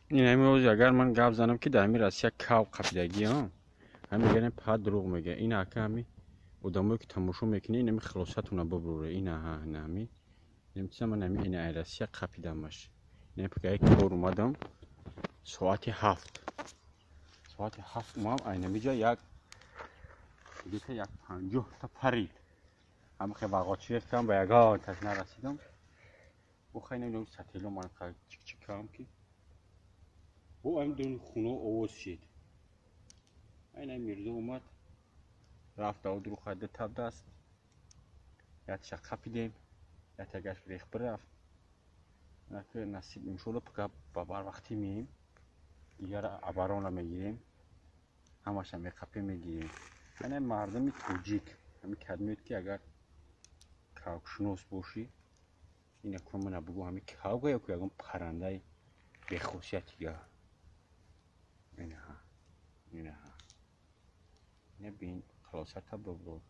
Ин ҳами ози агар ман гап занам, ки дар ҳами Россия кав қапидагӣ, ҳами меганем, па дурӯғ мега. Ин ака, ҳами одамое ки тамошо мекунед, инами хилосатона бубуре. Ина ҳами чиза ман ҳами ина Россия қапидамаш. Ина пагаи кор омадам соати 7, соати 7 омадам, айнамиҷа як где-то як 50-та парид. Ҳами хе вағочирех кардам, ба ягон таш нарасидам. Бо хай, намедонам, сателло ман чик-чик кардам, ки бо ҳами дуни хуно овоз шид. Айна Мирзо омад, рафт даводру хайда табдаст, ятша қапидем, ятагаш рех бирафт. Насиб, иншолло, пага ба барвақтӣ меем, дигар оборона мегирем, ҳамаша меқапем, мегирем. Ана мардуми тоҷик ҳами кадмеёд, ки агар кавкшунос бошӣ, ина кун, мана бугӯ, ҳами кавга ё ягон паррандаи бехосиятига. Инаҳа, инаҳа, ина бин, хилосата бубур.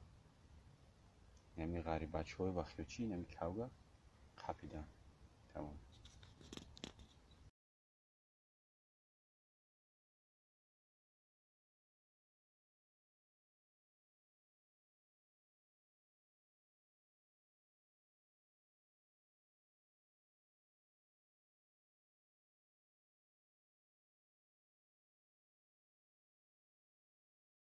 Инами ғарибачаҳои вахёчӣ инами кавга қапидан. Тамом.